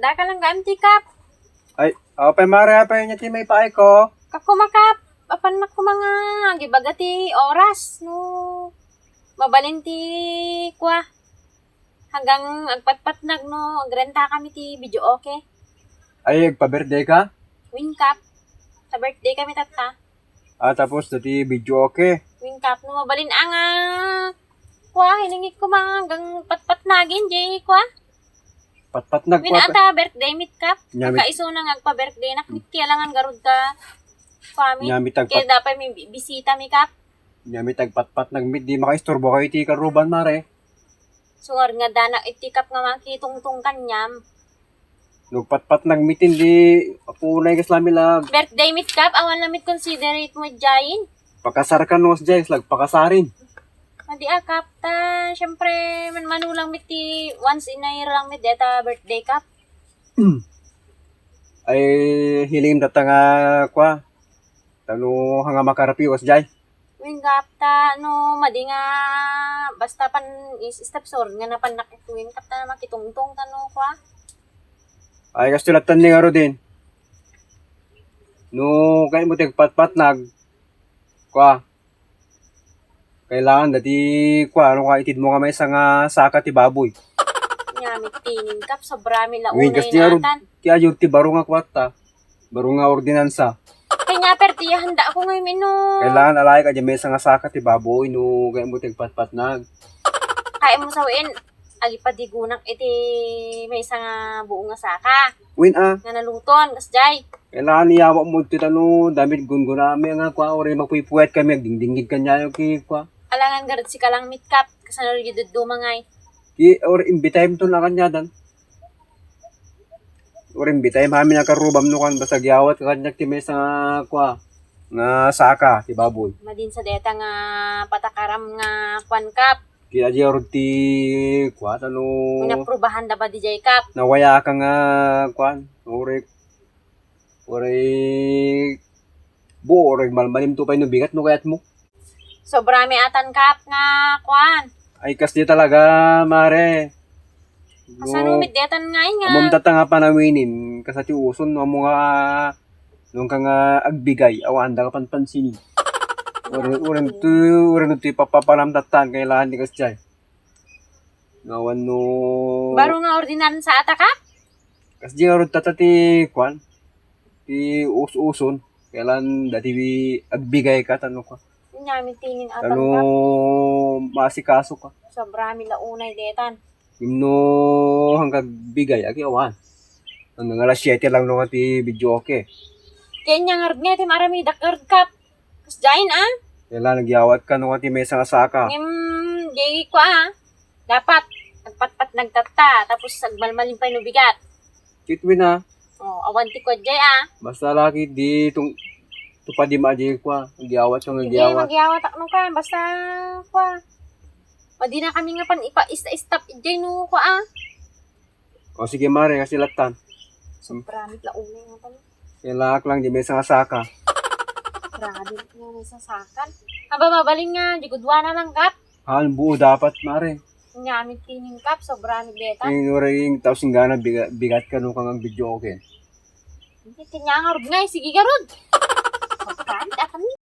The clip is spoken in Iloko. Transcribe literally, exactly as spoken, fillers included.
Daka lang gaem ti Kap. Ay, apay, Mare, apay nia ti maipaayko? Kap koma, Kap. Apan nak koma nga agibaga ti oras no mabalin ti kua. Hanggang agpatpatnag no agrenta kami ti videoke. Ay, agpa-birthday ka? Wen, Kap. Sa birthday kami tatta. Ah, tapos dati videoke. Wen, Kap, no mabalin a nga kua, hiningik koma hanggang patpatnagin, jay kua. Patpatnag. Wen, kua, ata birthday met, Kap. Nia met. Agkaisuna nga agpa-birthday nak met, kaya langan garud ka. Kua met. Nia met agpat- Kaya dapay mi bi-, bisita mi, Kap. Nia met agpatpatnag met, di makaisturbo kayo ti karuban, Mare. Sungar nga danak iti Kap nga makitungtong kaniam. No agpatpatnag met, di apo na ikas lami la. Birthday met, Kap, awan la met considerate mo jayen. Pakasar ka no, jay, lag pakasarin. Madi a, Kap, ta, syempre, manmano lang met ti once in a year lang met deta birthday, Kap. Ay, hiling tatta nga, kua, tano nga makarapiwas, jay. Wen, Kap, ta, no, madi nga, basta pan is step sor nga napannak ito, wen, Kap, ta makitungtong, tano, kua. Ay, kastoy lattan ni nga Rodin. No, kaya mo ti agpatpatnag, kua. Kailangan dati, kua, ano ka, itid mo nga maysa nga saka ti baboy. Nia met tinin, Kap, sobra mi la unay natan. Wen, kas ti arud, ti ayur ti baro nga kuarta. Baro nga ordinansa. Kay nia, per, ti handa ko ngay mino. Kailangan alay ka dyan maysa nga saka ti baboy, no, kaya mo ti agpatpatnag. Kaya mo sawen, agipadigonak iti maysa nga buo nga saka. Wen, ah. Nga naluton, kas jay. Kailangan iyawa mo dito, tano, damit gungguna mi nga, kua, uri mapuypuyat kami, agdingdingig kanyayo, ki, kua. Alangan garud sika lang met, Kap, kasano di dudumangay. Ki, uri imbitay mo to na kanyadan. Uri imbitay mo amin a karubam no kan, basta agyawat ka kanyak ti maysa nga, kua, nga saka, ti baboy. Madin sa deta nga patakaram nga, kuan, Kap. Kaya di arud ti, kua, tano. Naprubahan da ba di jay, Kap? Nawaya ka nga, kuan, uri, uri, bu, uri, malmalim to pay no bigat no kayat mo. Sobra mi atan, Kap, nga, kuan. Ay, kas di talaga, Mare. Kasano met di atan nga ingat? Amom tatta nga panawinin, kas ti uson, no, amo nga, nung ka nga agbigay, awan da ka panpansinin. Uri, uri, tu, uri, tu, papaparam tattan, kailangan di kas jay. Ngawan no. Baro nga ordinansa ata ka? Kas di nga rod tata ti, kuan, ti us-uson. Kailan dati agbigay ka, tano ka. Nia met tinin atan ka. Tano maasikaso ka. Sobra mi la unay detan. Ngem no hangka agbigay, agi awan. Hanggang alas siyete lang no nga ti videoke. Kaya nia ngarud nga ti maramidak ngarud, Kap. Kas jain, ah? Kailan nagyawat ka no nga ti maysa nga saka. Ngem, di ko, ah. Dapat, agpatpatnag tatta, tapos agmalmalin pay no bigat. Kitwin, ah. Oh, awan ti kua jay, ah. Basta laki di tung-, tupad di maaji kua. Nagyawat ka nga. Sige, nagyawat. Magyawat ak no ka. Basta, kua. Madi na kami nga pan ipa-ista-stop jay no kua, ah. O sige, Mare, kasi latan. Sobra met la unay nga pan. Kailangan lang di maysa nga saka. Grabe nga maysa saka. Aba, mabalin nga, di gudwana lang, Kap. Haan, buo dapat, Mare. Nia met tinin, Kap, sobra met detan. Ing uray ing tao singgana biga-, bigat ka no kang videoke. Hindi, kanya nga rod nga, eh, sige ka rod. Sobra met, akan